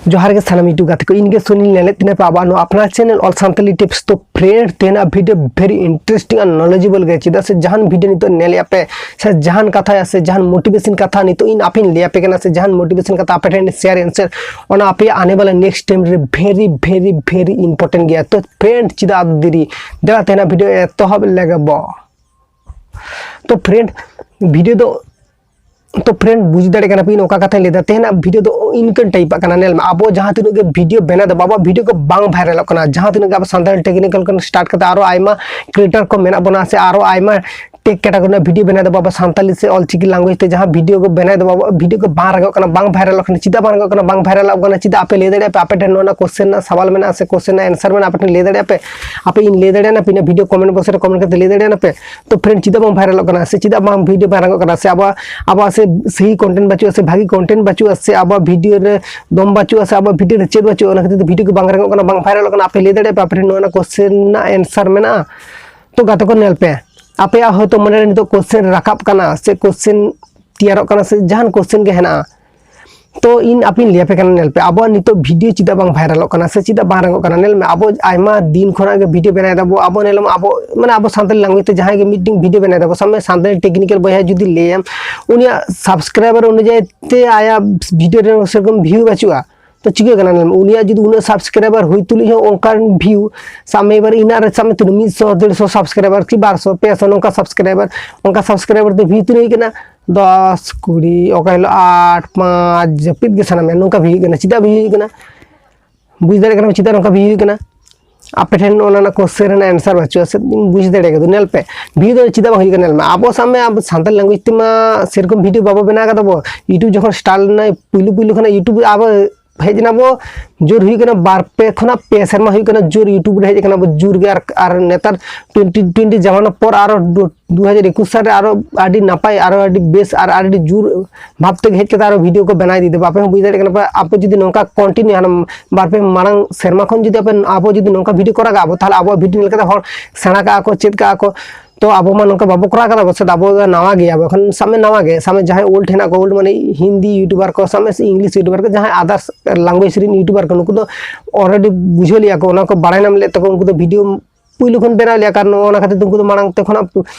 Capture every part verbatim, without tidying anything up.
ᱡᱚᱦᱟᱨ ᱜᱮ ᱥᱟᱱᱟᱢ YouTube ᱜᱟᱛᱮ ᱠᱚ, ᱤᱧ ᱜᱮ ᱥᱩᱱᱤᱞ, ᱧᱮᱞᱮᱫ ᱛᱤᱧᱟᱹ ᱯᱮ ᱟᱵᱚᱣᱟᱜ ᱱᱚᱣᱟ ᱟᱯᱱᱟᱨ channel All Santali Tips᱾ ᱛᱚ friend, ᱛᱮᱦᱮᱧᱟᱜ video very interesting and knowledgeable ᱜᱮᱭᱟ᱾ ᱪᱮᱫᱟᱜ ᱥᱮ ᱡᱟᱦᱟᱱ video ᱱᱤᱛᱚᱜ ᱧᱮᱞᱮᱫᱼᱟ ᱯᱮ ᱥᱮ ᱡᱟᱦᱟᱱ ᱠᱟᱛᱷᱟ ᱥᱮ ᱡᱟᱦᱟᱱ motivation ᱠᱟᱛᱷᱟ ᱱᱤᱛᱚᱜ ᱤᱧ ᱟᱯᱮᱧ ᱞᱟᱹᱭ ᱟᱯᱮ ᱠᱟᱱᱟ ᱥᱮ ᱡᱟᱦᱟᱱ motivation ᱠᱟᱛᱷᱟ ᱟᱯᱮ ᱴᱷᱮᱱ share ᱟᱹᱧ ᱥᱮ, ᱚᱱᱟ ᱟᱯᱮᱭᱟᱜ ᱟᱱᱮ ᱵᱟᱞᱟ next time ᱨᱮ very very very important ᱜᱮᱭᱟ᱾ ᱛᱚ friend, ᱪᱮᱫᱟᱜ ᱟᱫᱚ ᱫᱮᱨᱤ? ᱫᱮᱞᱟ ᱛᱮᱦᱮᱧᱟᱜ video ᱮᱛᱚᱦᱚᱵ ᱞᱮᱜᱮ ᱵᱚ᱾ ᱛᱚ friend, video ᱫᱚ ᱛᱚ friend, ᱵᱩᱡᱽ ᱫᱟᱲᱮᱭᱟᱜ ᱠᱟᱱᱟ ᱯᱮ ᱤᱧ ᱚᱠᱟ ᱠᱟᱛᱷᱟᱧ ᱞᱟᱹᱭᱫᱟ᱾ ᱛᱮᱦᱮᱧᱟᱜ video ᱫᱚ ᱤᱱᱠᱟᱹᱱ type ᱟᱜ ᱠᱟᱱᱟ᱾ ᱧᱮᱞ ᱢᱮ, ᱟᱵᱚ ᱡᱟᱦᱟᱸ ᱛᱤᱱᱟᱹᱜ ᱜᱮ video ᱵᱮᱱᱟᱣ ᱫᱚ ᱵᱟᱵᱟ, video ᱠᱚ ᱵᱟᱝ viralᱚᱜ ᱠᱟᱱᱟ᱾ ᱡᱟᱦᱟᱸ ᱛᱤᱱᱟᱹᱜ ᱜᱮ ᱟᱵᱚ ᱥᱟᱱᱛᱟᱲᱤ technical ᱠᱷᱚᱱ start ᱠᱟᱛᱮ ᱟᱨᱚ ᱟᱭᱢᱟ creator ᱠᱚ ᱢᱮᱱᱟᱜ ᱵᱚᱱᱟ, ᱥᱮ ᱟᱨᱚ ᱟᱭᱢᱟ tech category ᱨᱮᱱᱟᱜ video ᱵᱮᱱᱟᱣ ᱫᱚ ᱵᱟᱵᱟ, ᱥᱟᱱᱛᱟᱲᱤ ᱥᱮ ᱚᱞᱪᱤᱠᱤ language ᱛᱮ ᱡᱟᱦᱟᱸ video ᱠᱚ ᱵᱮᱱᱟᱣ ᱫᱚ ᱵᱟᱵᱟ, video ᱠᱚ ᱵᱟᱝ ᱨᱟᱠᱟᱵ ᱠᱟᱱᱟ, ᱵᱟᱝ viralᱚᱜ ᱠᱟᱱᱟ᱾ ᱪᱮᱫᱟᱜ ᱵᱟᱝ ᱨᱟᱠᱟᱵ ᱠᱟᱱᱟ? ᱪᱮᱫᱟᱜ? ᱟᱯᱮ ᱞᱟᱹᱭ ᱫᱟᱲᱮᱭᱟᱜᱼᱟ ᱯᱮ? ᱟᱯᱮ ᱴᱷᱮᱱ ᱱᱚᱣᱟ ᱨᱮᱱᱟᱜ question ᱨᱮᱱᱟᱜ ᱥᱟᱣᱟᱞ ᱢᱮᱱᱟᱜᱼᱟ ᱥᱮ question ᱨᱮᱱᱟᱜ answer ᱢᱮᱱᱟᱜᱼᱟ? ᱟᱯᱮ ᱴᱷᱮᱱ ᱞᱟᱹᱭ ᱫᱟᱲᱮᱭᱟᱜᱼᱟ ᱯᱮ? ᱟᱯᱮ ᱤᱧ ᱞᱟᱹᱭ ᱫᱟᱲᱮᱭᱟᱜᱼᱟ ᱯᱮ? ᱤᱧᱟᱹᱜ video comment box ᱨᱮ comment ᱠᱟᱛᱮ ᱞᱟᱹᱭ ᱫᱟᱲᱮᱭᱟᱜᱼᱟ ᱯᱮ? ᱛᱚ friend, ᱪᱮᱫᱟᱜ ᱵᱟᱝ viralᱚᱜ ᱠᱟᱱᱟ ᱥᱮ ᱪᱮᱫᱟᱜ ᱵᱟᱝ video ᱵᱟᱝ ᱨᱟᱠᱟᱵ ᱠᱟᱱᱟ ᱥᱮ ᱟᱵᱚᱣᱟᱜ, ᱟᱵᱚᱣᱟᱜ ᱥᱮ ᱥᱟᱹᱦᱤ content ᱵᱟᱹᱪᱩᱜᱼᱟ ᱥᱮ ᱵᱷᱟᱹᱜᱤ content ᱵᱟᱹᱪᱩᱜᱼᱟ ᱥᱮ ᱟᱵᱚᱣᱟᱜ video ᱨᱮ ᱫᱚᱢ ᱵᱟᱹᱪᱩᱜᱼᱟ ᱥᱮ ᱟᱵᱚᱣᱟᱜ video ᱨᱮ ᱪᱮᱫ ᱵᱟᱹᱪᱩᱜᱼᱟ, ᱚᱱᱟ ᱠᱷᱟᱹᱛᱤᱨ ᱛᱮ video ᱠᱚ ᱵᱟᱝ ᱨᱟᱠᱟᱵ ᱠᱟᱱᱟ, ᱵᱟᱝ viralᱚᱜ ᱠᱟᱱᱟ? ᱟᱯᱮ ᱞᱟᱹᱭ ᱫᱟᱲᱮᱭᱟᱜᱼᱟ ᱯᱮ ᱟᱯᱮ ᱴᱷᱮᱱ ᱱᱚᱣᱟ ᱨᱮᱱᱟᱜ question ᱨᱮᱱᱟᱜ answer ᱢᱮᱱᱟᱜᱼᱟ? ᱛᱚ ᱜᱟᱛᱮ ᱠᱚ, ᱧᱮᱞ ᱯᱮ, ᱟᱯᱮᱭᱟᱜ ᱦᱚᱭᱛᱳ ᱢᱚᱱᱮ ᱨᱮ ᱱᱤᱛᱚᱜ question ᱨᱟᱠᱟᱵ ᱠᱟᱱᱟ ᱥᱮ question ᱛᱮᱭᱟᱨᱚᱜ ᱠᱟᱱᱟ ᱥᱮ ᱡᱟᱦᱟᱱ question ᱜᱮ ᱦᱮᱱᱟᱜᱼᱟ, ᱛᱚ ᱤᱧ ᱟᱯᱮᱧ ᱞᱟᱹᱭ ᱟᱯᱮ ᱠᱟᱱᱟ᱾ ᱧᱮᱞ ᱯᱮ, ᱟᱵᱚᱣᱟᱜ ᱱᱤᱛᱚᱜ video ᱪᱮᱫᱟᱜ ᱵᱟᱝ viralᱚᱜ ᱠᱟᱱᱟ ᱥᱮ ᱪᱮᱫᱟᱜ ᱵᱟᱝ ᱨᱟᱠᱟᱵ ᱠᱟᱱᱟ? ᱧᱮᱞ ᱢᱮ, ᱟᱵᱚ ᱟᱭᱢᱟ ᱫᱤᱱ ᱠᱷᱚᱱᱟᱜ ᱜᱮ video ᱵᱮᱱᱟᱣ ᱫᱟᱵᱚ ᱟᱵᱚ᱾ ᱧᱮᱞ ᱢᱮ, ᱟᱵᱚ ᱢᱟᱱᱮ ᱟᱵᱚ ᱥᱟᱱᱛᱟᱲᱤ language ᱛᱮ ᱡᱟᱦᱟᱸᱭ ᱜᱮ ᱢᱤᱫᱴᱮᱱ video ᱵᱮᱱᱟᱣ ᱫᱟᱵᱚ, ᱥᱟᱵ ᱢᱮ ᱥᱟᱱᱛᱟᱲᱤ technical ᱵᱚᱭᱦᱟ ᱡᱩᱫᱤ ᱞᱟᱹᱭᱟᱢ, ᱩᱱᱤᱭᱟᱜ subscriber ᱚᱱᱩᱡᱟᱭᱤ ᱛᱮ ᱟᱭᱟᱜ video ᱨᱮ ᱥᱮᱨᱚᱠᱚᱢ view ᱵᱟᱹᱪᱩᱜᱼᱟ, ᱛᱚ ᱪᱤᱠᱟᱹ ᱠᱟᱱᱟ? ᱧᱮᱞ ᱢᱮ, ᱩᱱᱤᱭᱟᱜ ᱡᱩᱫᱤ ᱩᱱᱟᱹᱜ subscriber ᱦᱩᱭ ᱛᱩᱞᱩᱡ ᱦᱚᱸ ᱚᱱᱠᱟᱱ view, ᱥᱟᱵ ᱢᱮ ᱮᱵᱟᱨ ᱤᱧᱟᱹᱜ ᱨᱮ ᱥᱟᱵ ᱢᱮ ᱛᱤᱱᱟᱹᱜ ᱢᱤᱫ ᱥᱚ, ᱰᱮᱲ ᱥᱚ subscriber ᱠᱤ ᱵᱟᱨ ᱥᱚ, ᱯᱮ ᱥᱚ ᱱᱚᱝᱠᱟ subscriber, ᱚᱱᱠᱟ subscriber ᱛᱮ view ᱛᱤᱱᱟᱹᱜ ᱦᱩᱭ ᱠᱟᱱᱟ? ᱫᱚᱥ, ᱠᱩᱲᱤ, ᱚᱠᱟ ᱦᱤᱞᱳᱜ ᱟᱴ, ᱯᱟᱸᱪ, ᱡᱟᱹᱯᱤᱫ ᱜᱮ ᱥᱟᱱᱟ ᱢᱮᱭᱟ, ᱱᱚᱝᱠᱟ view ᱦᱩᱭᱩᱜ ᱠᱟᱱᱟ᱾ ᱪᱮᱫᱟᱜ view ᱦᱩᱭᱩᱜ ᱠᱟᱱᱟ? ᱵᱩᱡᱽ ᱫᱟᱲᱮᱭᱟᱜ ᱠᱟᱱᱟ ᱪᱮᱫᱟᱜ ᱱᱚᱝᱠᱟ view ᱦᱩᱭᱩᱜ ᱠᱟᱱᱟ? ᱟᱯᱮ ᱴᱷᱮᱱ ᱚᱱᱟ ᱨᱮᱱᱟᱜ question ᱨᱮᱱᱟᱜ answer ᱵᱟᱹᱪᱩᱜᱼᱟ, ᱥᱮ ᱵᱩᱡᱽ ᱫᱟᱲᱮ ᱠᱟᱫᱟ᱾ ᱧᱮᱞ ᱯᱮ, view ᱫᱚ ᱪᱮᱫᱟᱜ ᱵᱟᱝ ᱦᱩᱭᱩᱜ ᱠᱟᱱᱟ? ᱧᱮᱞ ᱢᱮ, ᱟᱵᱚ ᱥᱟᱵ ᱢᱮ ᱟᱵᱚ ᱥᱟᱱᱛᱟᱲ language ᱛᱮᱢᱟ ᱥᱮᱨᱚᱠᱚᱢ video ᱵᱟᱵᱚ ᱵᱮᱱᱟᱣ ᱠᱟᱫᱟ ᱵᱚ᱾ YouTube ᱡᱚᱠᱷᱚᱱ start ᱞᱮᱱᱟ, ᱯᱩᱭᱞᱩ ᱯᱩᱭᱞᱩ ᱠᱷᱚᱱᱟᱜ YouTube ᱟᱵᱚ ᱦᱮᱡ ᱮᱱᱟ ᱵᱚ, ᱡᱳᱨ ᱦᱩᱭᱩᱜ ᱠᱟᱱᱟ ᱵᱟᱨ ᱯᱮ ᱠᱷᱚᱱᱟᱜ ᱯᱮ ᱥᱮᱨᱢᱟ ᱦᱩᱭᱩᱜ ᱠᱟᱱᱟ ᱡᱳᱨ YouTube ᱨᱮ ᱦᱮᱡ ᱟᱠᱟᱱᱟ ᱵᱚ ᱡᱳᱨ ᱜᱮ᱾ ᱟᱨ, ᱟᱨ ᱱᱮᱛᱟᱨ twenty twenty ᱡᱟᱢᱟᱱᱟ ᱯᱚᱨ ᱟᱨᱚ ᱫᱩ ᱦᱟᱡᱟᱨ ᱮᱠᱩᱥ ᱥᱟᱞ ᱨᱮ ᱟᱨᱚ ᱟᱹᱰᱤ ᱱᱟᱯᱟᱭ, ᱟᱨᱚ ᱟᱹᱰᱤ ᱵᱮᱥ ᱟᱨ ᱟᱹᱰᱤ ᱡᱳᱨ ᱵᱷᱟᱵᱽ ᱛᱮᱜᱮ ᱦᱮᱡ ᱠᱟᱛᱮ ᱟᱨᱚ video ᱠᱚ ᱵᱮᱱᱟᱣ ᱤᱫᱤᱭᱮᱫᱟ᱾ ᱟᱯᱮ ᱦᱚᱸ ᱵᱩᱡᱽ ᱫᱟᱲᱮᱭᱟᱜ ᱠᱟᱱᱟ ᱯᱮ, ᱟᱵᱚ ᱡᱩᱫᱤ ᱱᱚᱝᱠᱟ continue ᱦᱟᱱᱟ ᱵᱟᱨ ᱯᱮ ᱢᱟᱲᱟᱝ ᱥᱮᱨᱢᱟ ᱠᱷᱚᱱ ᱡᱩᱫᱤ ᱟᱯᱮ, ᱟᱵᱚ ᱡᱩᱫᱤ ᱱᱚᱝᱠᱟ video ᱠᱚ ᱨᱟᱠᱟᱵᱟ ᱟᱵᱚ, ᱛᱟᱦᱚᱞᱮ ᱟᱵᱚᱣᱟᱜ video ᱧᱮᱞ ᱠᱟᱛᱮ ᱦᱚᱲ ᱥᱮᱬᱟ ᱠᱟᱜᱼᱟ ᱠᱚ, ᱪᱮᱫ ᱠᱟᱜᱼᱟ ᱠᱚ᱾ ᱛᱚ ᱟᱵᱚ ᱢᱟ ᱱᱚᱝᱠᱟ ᱵᱟᱵᱚ ᱠᱚᱨᱟᱣ ᱠᱟᱫᱟ, ᱵᱟᱥᱮᱫ ᱟᱵᱚ ᱫᱚ ᱱᱟᱣᱟ ᱜᱮᱭᱟ ᱵᱚ᱾ ᱮᱠᱷᱚᱱ ᱥᱟᱵ ᱢᱮ ᱱᱟᱣᱟ ᱜᱮ, ᱥᱟᱵ ᱢᱮ ᱡᱟᱦᱟᱸᱭ ᱳᱞᱰ ᱦᱮᱱᱟᱜ ᱠᱚᱣᱟ, ᱳᱞᱰ ᱢᱟᱱᱮ ᱦᱤᱱᱫᱤ ᱤᱭᱩᱴᱩᱵᱟᱨ ᱠᱚ, ᱥᱟᱵ ᱢᱮ ᱥᱮ ᱤᱝᱞᱤᱥ ᱤᱭᱩᱴᱩᱵᱟᱨ ᱠᱚ, ᱡᱟᱦᱟᱸᱭ ᱟᱫᱟᱨᱥ ᱞᱮᱝᱜᱩᱭᱮᱡᱽ ᱨᱮᱱ ᱤᱭᱩᱴᱩᱵᱟᱨ ᱠᱚ, ᱱᱩᱠᱩ ᱫᱚ ᱚᱞᱨᱮᱰᱤ ᱵᱩᱡᱷᱟᱹᱣ ᱞᱮᱭᱟ ᱠᱚ, ᱚᱱᱟ ᱠᱚ ᱵᱟᱲᱟᱭ ᱧᱟᱢ ᱞᱮᱫ ᱛᱟᱠᱚ, ᱩᱱᱠᱩ ᱫᱚ ᱵᱷᱤᱰᱤᱭᱳ ᱯᱩᱭᱞᱩ ᱠᱷᱚᱱ ᱵᱮᱱᱟᱣ ᱞᱮᱭᱟ᱾ ᱠᱟᱨᱚᱱ ᱚᱱᱟ ᱠᱷᱟᱹᱛᱤᱨ ᱛᱮ ᱩᱱᱠᱩ ᱫᱚ ᱢᱟᱲᱟᱝ ᱛᱮ ᱠᱷᱚᱱᱟᱜ,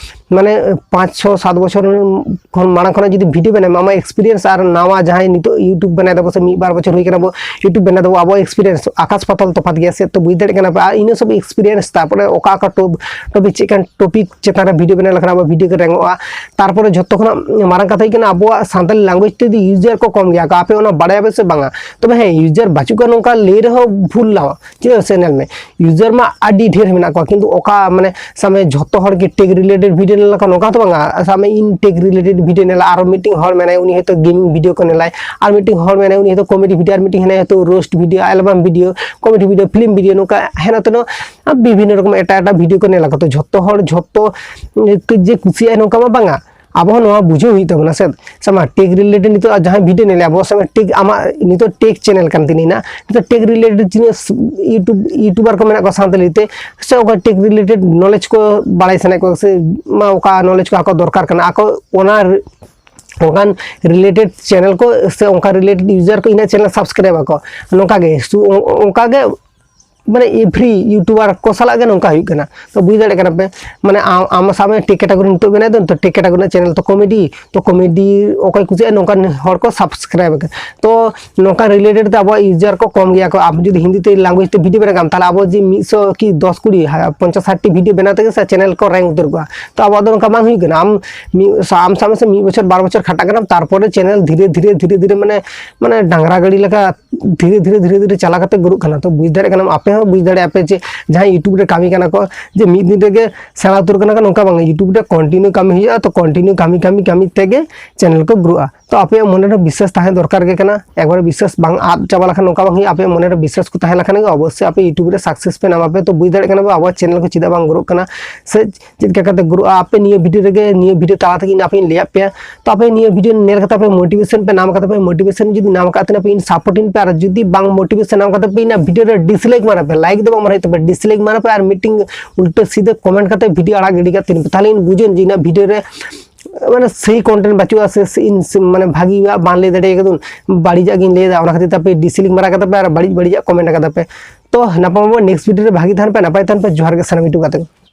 ᱢᱟᱱᱮ ᱯᱟᱸᱪ, ᱪᱷᱚ, ᱥᱟᱛ ᱵᱚᱪᱷᱚᱨ ᱠᱷᱚᱱ ᱢᱟᱲᱟᱝ ᱠᱷᱚᱱᱟᱜ ᱡᱩᱫᱤ ᱵᱷᱤᱰᱤᱭᱳ ᱵᱮᱱᱟᱣ ᱟᱢᱟᱜ ᱮᱠᱥᱯᱤᱨᱤᱭᱮᱱᱥ ᱟᱨ ᱱᱟᱣᱟ ᱡᱟᱦᱟᱸᱭ ᱱᱤᱛᱚᱜ ᱤᱭᱩᱴᱩᱵ ᱵᱮᱱᱟᱣ ᱫᱟᱵᱚ ᱥᱮ ᱢᱤᱫ ᱵᱟᱨ ᱵᱚᱪᱷᱚᱨ ᱦᱩᱭ ᱠᱟᱱᱟ ᱵᱚ ᱤᱭᱩᱴᱩᱵ ᱵᱮᱱᱟᱣ ᱫᱟᱵᱚ, ᱟᱵᱚᱣᱟᱜ ᱮᱠᱥᱯᱤᱨᱤᱭᱮᱱᱥ ᱟᱠᱟᱥ ᱯᱟᱛᱟᱞ ᱛᱚᱯᱷᱟᱛ ᱜᱮᱭᱟ ᱥᱮ᱾ ᱛᱚ ᱵᱩᱡᱽ ᱫᱟᱲᱮᱭᱟᱜ ᱠᱟᱱᱟ ᱯᱮ, ᱟᱨ ᱤᱱᱟᱹ ᱥᱚᱵ ᱮᱠᱥᱯᱤᱨᱤᱭᱮᱱᱥ, ᱛᱟᱨᱯᱚᱨᱮ ᱚᱠᱟ ᱚᱠᱟ ᱴᱚᱯᱤᱠ ᱪᱮᱫ ᱠᱟᱱ ᱴᱚᱯᱤᱠ ᱪᱮᱛᱟᱱ ᱨᱮ ᱵᱷᱤᱰᱤᱭᱳ ᱵᱮᱱᱟᱣ ᱞᱮᱠᱷᱟᱱ ᱟᱵᱚ ᱵᱷᱤᱰᱤᱭᱳ ᱠᱚ ᱨᱮᱝᱚᱜᱼᱟ᱾ ᱛᱟᱨᱯᱚᱨᱮ ᱡᱷᱚᱛᱚ ᱠᱷᱚᱱᱟᱜ ᱢᱟᱨᱟᱝ ᱠᱟᱛᱷᱟ ᱦᱩᱭᱩᱜ ᱠᱟᱱᱟ, ᱟᱵᱚᱣᱟᱜ ᱥᱟᱱᱛᱟᱲᱤ ᱞᱮᱝᱜᱩᱭᱮᱡᱽ ᱛᱮ ᱡᱩᱫᱤ ᱭᱩᱡᱟᱨ ᱠᱚ ᱠᱚᱢ ᱜᱮᱭᱟ ᱠᱚ, ᱟᱯᱮ ᱚᱱᱟ ᱵᱟᱲᱟᱭᱟᱯᱮ ᱥᱮ ᱵᱟᱝᱟ? ᱛᱚᱵᱮ ᱦᱮᱸ, ᱭᱩᱡᱟᱨ ᱵᱟᱹᱪᱩᱜ ᱠᱚᱣᱟ ᱱᱚᱝᱠᱟ ᱞᱟᱹᱭ ᱨᱮᱦᱚᱸ ᱵᱷᱩᱞ ᱞᱟᱦᱟ᱾ ᱪᱮᱫᱟᱜ ᱥᱮ ᱧᱮᱞ ᱢᱮ, ᱭᱩᱡᱟᱨ ᱢᱟ ᱟᱹᱰᱤ ᱰᱷᱮᱨ ᱢᱮᱱᱟᱜ ᱠᱚᱣᱟ, ᱠᱤᱱᱛᱩ ᱚᱠᱟ ᱢᱟᱱᱮ ᱥᱟᱵ ᱢᱮ ᱡᱷᱚᱛᱚ ᱦᱚᱲ ᱜᱮ ᱴᱮᱠ ᱨᱤᱞᱮᱴᱮᱰ ᱵᱷᱤᱰᱤᱭᱳ ᱧᱮᱞ ᱞᱮᱠᱷᱟᱱ ᱱᱚᱝᱠᱟ ᱦᱚᱸᱛᱚ ᱵᱟᱝᱟ᱾ ᱥᱟᱵ ᱢᱮ ᱤᱧ ᱴᱮᱠ ᱨᱤᱞᱮᱴᱮᱰ ᱵᱷᱤᱰᱤᱭᱳ ᱧᱮᱞᱟ, ᱟᱨᱚ ᱢᱤᱫᱴᱤᱡ ᱦᱚᱲ ᱢᱮᱱᱟᱭᱟ, ᱩᱱᱤ ᱦᱚᱭᱛᱳ ᱜᱮᱢᱤᱝ ᱵᱷᱤᱰᱤᱭᱳ ᱠᱚ ᱧᱮᱞᱟᱭ, ᱟᱨ ᱢᱤᱫᱴᱤᱡ ᱦᱚᱲ ᱢᱮᱱᱟᱭᱟ, ᱩᱱᱤ ᱦᱚᱭᱛᱳ ᱠᱚᱢᱮᱰᱤ ᱵᱷᱤᱰᱤᱭᱳ, ᱟᱨ ᱢᱤᱫᱴᱤᱡ ᱦᱮᱱᱟᱭᱟ ᱦᱚᱭᱛᱳ roast video, album video, comedy video, film video, ᱱᱚᱝᱠᱟ ᱦᱮᱱᱟ ᱛᱮᱱᱚ ᱟᱨ ᱵᱤᱵᱷᱤᱱᱱᱚ ᱨᱚᱠᱚᱢ ᱮᱴᱟᱜ ᱮᱴᱟᱜ ᱵᱷᱤᱰᱤᱭᱳ ᱠᱚ ᱧᱮᱞ ᱟᱠᱚ᱾ ᱛᱚ ᱡᱷᱚᱛᱚ ᱦᱚᱲ ᱡᱷᱚᱛᱚ ᱡᱮ ᱠᱩᱥᱤᱭᱟᱜᱼᱟ ᱱᱚᱝᱠᱟ ᱢᱟ ᱵᱟᱝᱟ᱾ ᱟᱵᱚ ᱦᱚᱸ ᱱᱚᱣᱟ ᱵᱩᱡᱷᱟᱹᱣ ᱦᱩᱭᱩᱜ ᱛᱟᱵᱚᱱᱟ ᱥᱮ᱾ ᱥᱟᱵ ᱢᱟ ᱴᱮᱠ ᱨᱤᱞᱮᱴᱮᱰ ᱱᱤᱛᱚᱜ ᱡᱟᱦᱟᱸᱭ ᱵᱷᱤᱰᱤᱭᱳ ᱧᱮᱞᱮᱫ ᱟᱵᱚ, ᱥᱟᱵ ᱢᱟ ᱴᱮᱠ, ᱟᱢᱟᱜ ᱱᱤᱛᱚᱜ ᱴᱮᱠ ᱪᱮᱱᱮᱞ ᱠᱟᱱ ᱛᱤᱧᱟᱹ ᱱᱟᱜ, ᱱᱤᱛᱚᱜ ᱴᱮᱠ ᱨᱤᱞᱮᱴᱮᱰ ᱡᱤᱱᱤᱥ ᱤᱭᱩᱴᱩᱵᱽ, ᱤᱭᱩᱴᱩᱵᱟᱨ ᱠᱚ ᱢᱮᱱᱟᱜ ᱠᱚᱣᱟ ᱥᱟᱱᱛᱟᱲᱤ ᱛᱮ, ᱥᱮ ᱚᱠᱟ ᱴᱮᱠ ᱨᱤᱞᱮᱴᱮᱰ ᱱᱚᱞᱮᱡᱽ ᱠᱚ ᱵᱟᱲᱟᱭ ᱥᱟᱱᱟᱭᱮᱫ ᱠᱚᱣᱟ, ᱥᱮ ᱢᱟ ᱚᱠᱟ ᱱᱚᱞᱮᱡᱽ ᱠᱚ ᱟᱠᱚ ᱫᱚᱨᱠᱟᱨ ᱠᱟᱱᱟ, ᱟᱠᱚ ᱚᱱᱟ ᱨᱮ-, ᱚᱱᱠᱟᱱ ᱨᱤᱞᱮᱴᱮᱰ ᱪᱮᱱᱮᱞ ᱠᱚ ᱥᱮ ᱚᱱᱠᱟ ᱨᱤᱞᱮᱴᱮᱰ ᱭᱩᱡᱟᱨ ᱠᱚ ᱤᱧᱟᱹᱜ ᱪᱮᱱᱮᱞ ᱥᱟᱵᱥᱠᱨᱟᱭᱤᱵ ᱟᱠᱚ᱾ ᱱᱚᱝᱠᱟ ᱜᱮ ᱥᱩ-, ᱚᱱᱠᱟ ᱜᱮ ᱢᱟᱱᱮ ᱮᱵᱷᱨᱤ ᱭᱩᱴᱩᱵᱟᱨ ᱠᱚ ᱥᱟᱞᱟᱜ ᱜᱮ ᱱᱚᱝᱠᱟ ᱦᱩᱭᱩᱜ ᱠᱟᱱᱟ᱾ ᱛᱚ ᱵᱩᱡᱽ ᱫᱟᱲᱮᱭᱟᱜ ᱠᱟᱱᱟ ᱯᱮ, ᱢᱟᱱᱮ ᱟᱢ, ᱟᱢ ᱥᱟᱵ ᱢᱮ ᱴᱮᱠ ᱠᱮᱴᱟᱜᱚᱨᱤ ᱱᱤᱛᱚᱜ ᱵᱮᱱᱟᱣ ᱫᱚ, ᱱᱤᱛᱚᱜ ᱴᱮᱠ ᱠᱮᱴᱟᱜᱚᱨᱤ ᱨᱮᱱᱟᱜ ᱪᱮᱱᱮᱞ ᱛᱚ ᱠᱚᱢᱮᱰᱤ, ᱛᱚ ᱠᱚᱢᱮᱰᱤ ᱚᱠᱚᱭ ᱠᱩᱥᱤᱭᱟᱜᱼᱟ ᱱᱚᱝᱠᱟᱱ ᱦᱚᱲ ᱠᱚ ᱥᱟᱵᱥᱠᱨᱟᱭᱤᱵ ᱟᱠᱟᱫ᱾ ᱛᱚ ᱱᱚᱝᱠᱟ ᱨᱤᱞᱮᱴᱮᱰ ᱛᱮ ᱟᱵᱚᱣᱟᱜ ᱭᱩᱡᱟᱨ ᱠᱚ ᱠᱚᱢ ᱜᱮᱭᱟ ᱠᱚ᱾ ᱟᱢ ᱡᱩᱫᱤ ᱦᱤᱱᱫᱤ ᱛᱮ ᱞᱮᱝᱜᱩᱭᱮᱡᱽ ᱛᱮ ᱵᱷᱤᱰᱤᱭᱳ ᱵᱮᱱᱟᱣ ᱠᱟᱜ ᱟᱢ, ᱛᱟᱦᱚᱞᱮ ᱟᱵᱚ ᱡᱮ ᱢᱤᱫ ᱥᱚ ᱠᱤ ᱫᱚᱥ ᱠᱩᱲᱤ, ᱦᱟ-, ᱯᱚᱧᱪᱟᱥ ᱥᱟᱴ ᱴᱤ ᱵᱷᱤᱰᱤᱭᱳ ᱵᱮᱱᱟᱣ ᱛᱮᱜᱮ ᱥᱮ ᱪᱮᱱᱮᱞ ᱠᱚ ᱨᱮᱝᱠ ᱩᱛᱟᱹᱨ ᱠᱚᱜᱼᱟ᱾ ᱛᱚ ᱟᱵᱚᱣᱟᱜ ᱫᱚ ᱱᱚᱝᱠᱟ ᱵᱟᱝ ᱦᱩᱭᱩᱜ ᱠᱟᱱᱟ᱾ ᱟᱢ ᱢᱤᱫ ᱥᱟ-, ᱟᱢ ᱥᱟᱵ ᱢᱮ ᱥᱮ ᱢᱤᱫ ᱵᱚᱪᱷᱚᱨ ᱵᱟᱨ ᱵᱚᱪᱷᱚᱨ ᱠᱷᱟᱴᱟᱜ ᱠᱟᱱᱟᱢ, ᱛᱟᱨᱯᱚᱨᱮ ᱪᱮᱱᱮᱞ ᱫᱷᱤᱨᱮ ᱫᱷᱤᱨᱮ ᱫᱷᱤᱨᱮ ᱫᱷᱤᱨᱮ ᱢᱟᱱᱮ, ᱢᱟᱱᱮ ᱰᱟᱝᱨᱟ ᱜᱟᱹᱰᱤ ᱞᱮᱠᱟ ᱫᱷᱤᱨᱮ ᱫᱷᱤᱨᱮ ᱫᱷᱤᱨᱮ ᱫᱷᱤᱨᱮ ᱪᱟᱞᱟᱣ ᱠᱟᱛᱮ ᱜᱨᱳᱜ ᱠᱟᱱᱟ᱾ ᱛᱚ ᱵᱩᱡᱽ ᱫᱟᱲᱮᱭᱟᱜ ᱠᱟᱱᱟᱢ, ᱟᱯᱮ ᱦᱚᱸ ᱵᱩᱡᱽ ᱫᱟᱲᱮᱭᱟᱜ ᱟᱯᱮ ᱡᱮ ᱡᱟᱦᱟᱸᱭ ᱭᱩᱴᱩᱵᱽ ᱨᱮ ᱠᱟᱹᱢᱤ ᱠᱟᱱᱟ ᱠᱚ, ᱡᱮ ᱢᱤᱫ ᱫᱤᱱ ᱨᱮᱜᱮ ᱥᱮᱬᱟ ᱩᱛᱟᱹᱨ ᱠᱟᱱᱟ ᱠᱚ, ᱱᱚᱝᱠᱟ ᱵᱟᱝ, ᱭᱩᱴᱩᱵᱽ ᱨᱮ ᱠᱚᱱᱴᱤᱱᱤᱭᱩ ᱠᱟᱹᱢᱤ ᱦᱩᱭᱩᱜᱼᱟ᱾ ᱛᱚ ᱠᱚᱱᱴᱤᱱᱤᱭᱩ ᱠᱟᱹᱢᱤ ᱠᱟᱹᱢᱤ ᱠᱟᱹᱢᱤ ᱛᱮᱜᱮ ᱪᱮᱱᱮᱞ ᱠᱚ ᱜᱨᱳᱜᱼᱟ᱾ ᱛᱚ ᱟᱯᱮᱭᱟᱜ ᱢᱚᱱᱮ ᱨᱮ ᱵᱤᱥᱥᱟᱥ ᱛᱟᱦᱮᱸ ᱫᱚᱨᱠᱟᱨ ᱜᱮ ᱠᱟᱱᱟ᱾ ᱮᱠᱵᱟᱨᱮ ᱵᱤᱥᱥᱟᱥ ᱵᱟᱝ ᱟᱫ ᱪᱟᱵᱟ ᱞᱮᱠᱷᱟᱱ ᱱᱚᱝᱠᱟ ᱵᱟᱝ ᱦᱩᱭᱩᱜᱼᱟ᱾ ᱟᱯᱮᱭᱟᱜ ᱢᱚᱱᱮ ᱨᱮ ᱵᱤᱥᱥᱟᱥ ᱠᱚ ᱛᱟᱦᱮᱸ ᱞᱮᱠᱷᱟᱱ ᱜᱮ ᱚᱵᱚᱥᱥᱳᱭ ᱟᱯᱮ ᱭᱩᱴᱩᱵᱽ ᱨᱮ ᱥᱟᱠᱥᱮᱥ ᱯᱮ ᱧᱟᱢᱟ᱾ ᱯᱮ ᱛᱚ ᱵᱩᱡᱽ ᱫᱟᱲᱮᱭᱟᱜ ᱠᱟᱱᱟ ᱯᱮ ᱟᱵᱚᱣᱟᱜ ᱪᱮᱱᱮᱞ ᱠᱚ ᱪᱮᱫᱟᱜ ᱵᱟᱝ ᱜᱨᱳᱜ ᱠᱟᱱᱟ, ᱥᱮ ᱪᱮᱫ ᱞᱮᱠᱟ ᱠᱟᱛᱮ ᱜᱨᱳᱜᱼᱟ᱾ ᱟᱯᱮ ᱱᱤᱭᱟᱹ ᱵᱷᱤᱰᱤᱭᱳ ᱨᱮᱜᱮ, ᱱᱤᱭᱟᱹ ᱵᱷᱤᱰᱤᱭᱳ ᱛᱟᱞᱟ ᱛᱮᱜᱮ ᱤᱧ ᱟᱯᱮᱧ ᱞᱟᱹᱭᱟᱫ ᱯᱮᱭᱟ᱾ ᱛᱚ ᱟᱯᱮ ᱱᱤᱭᱟᱹ ᱵᱷᱤᱰᱤᱭᱳ ᱧᱮᱞ ᱠᱟᱛᱮ ᱟᱯᱮ ᱢᱳᱴᱤᱵᱷᱮᱥᱚᱱ ᱯᱮ ᱧᱟᱢ ᱠᱟᱛᱮ ᱯᱮ, ᱢᱳᱴᱤᱵᱷᱮᱥᱚᱱ ᱡᱩᱫᱤ ᱧᱟᱢ ᱠᱟᱜ ᱛᱟᱦᱮᱱᱟ ᱯᱮ, ᱤᱧ ᱥᱟᱯᱳᱨᱴ ᱤᱧ ᱯᱮ᱾ ᱟᱨ ᱡᱩᱫᱤ ᱵᱟᱝ ᱢᱳᱴᱤᱵᱷᱮᱥᱚᱱ ᱮᱢ ᱠᱟᱛᱮ ᱯᱮ ᱤᱧᱟᱹᱜ ᱵᱷᱤᱰᱤᱭᱳ ᱨᱮ ᱰᱤᱥᱞᱟᱭᱤᱠ ᱢᱟᱨᱟ ᱯᱮ, ᱞᱟᱭᱤᱠ ᱫᱚ ᱵᱟᱝ ᱢᱟᱨᱟ ᱦᱩᱭᱩᱜ ᱛᱟᱯᱮ, ᱰᱤᱥᱞᱟᱭᱤᱠ ᱢᱟᱨᱟ ᱯᱮ ᱟᱨ ᱢᱤᱫᱴᱤᱝ ᱩᱞᱴᱟᱹ ᱥᱤᱫᱷᱟᱹ ᱠᱚᱢᱮᱱᱴ ᱠᱟᱛᱮ ᱵᱷᱤᱰᱤᱭᱳ ᱟᱲᱟᱜ ᱜᱤᱰᱤ ᱠᱟᱜ ᱛᱤᱧ ᱯᱮ, ᱛᱟᱦᱞᱮ ᱤᱧ ᱵᱩᱡᱟᱹᱧ ᱡᱮ ᱤᱧᱟᱹᱜ ᱵᱷᱤᱰᱤᱭᱳ ᱨᱮ ᱢᱟᱱᱮ ᱥᱮᱭ ᱠᱚᱱᱴᱮᱱᱴ ᱵᱟᱹᱪᱩᱜᱼᱟ ᱥᱮ ᱥᱮ ᱤᱧ ᱥᱮ ᱢᱟᱱᱮ ᱵᱷᱟᱹᱜᱤᱭᱟᱜ ᱵᱟᱝ ᱞᱟᱹᱭ ᱫᱟᱲᱮ ᱠᱟᱫᱟᱹᱧ, ᱵᱟᱹᱲᱤᱡᱟᱜ ᱜᱤᱧ ᱞᱟᱹᱭ ᱮᱫᱟ, ᱚᱱᱟ ᱠᱷᱟᱹᱛᱤᱨ ᱛᱮ ᱟᱯᱮ ᱰᱤᱥᱞᱟᱭᱤᱠ ᱢᱟᱨᱟ ᱠᱟᱫᱟ ᱯᱮ ᱟᱨ ᱵᱟᱹᱲᱤᱡ ᱵᱟᱹᱲᱤᱡᱟᱜ ᱠᱚᱢᱮᱱᱴ ᱠᱟᱫᱟ ᱯᱮ᱾ ᱛᱚ ᱱᱟᱯᱟᱭ ᱢᱟᱵᱚ ᱱᱮᱠᱥᱴ ᱵᱷᱤᱰᱤᱭᱳ ᱨᱮ ᱵᱷᱟᱹᱜᱤ ᱛᱟᱦᱮᱱ ᱯᱮ, ᱱᱟᱯᱟᱭ ᱛᱟᱦᱮᱱ ᱯᱮ, ᱡᱚᱦᱟᱨ ᱜᱮ ᱥᱟᱱᱟᱢ ᱤᱴᱩ ᱠᱟᱛᱮ᱾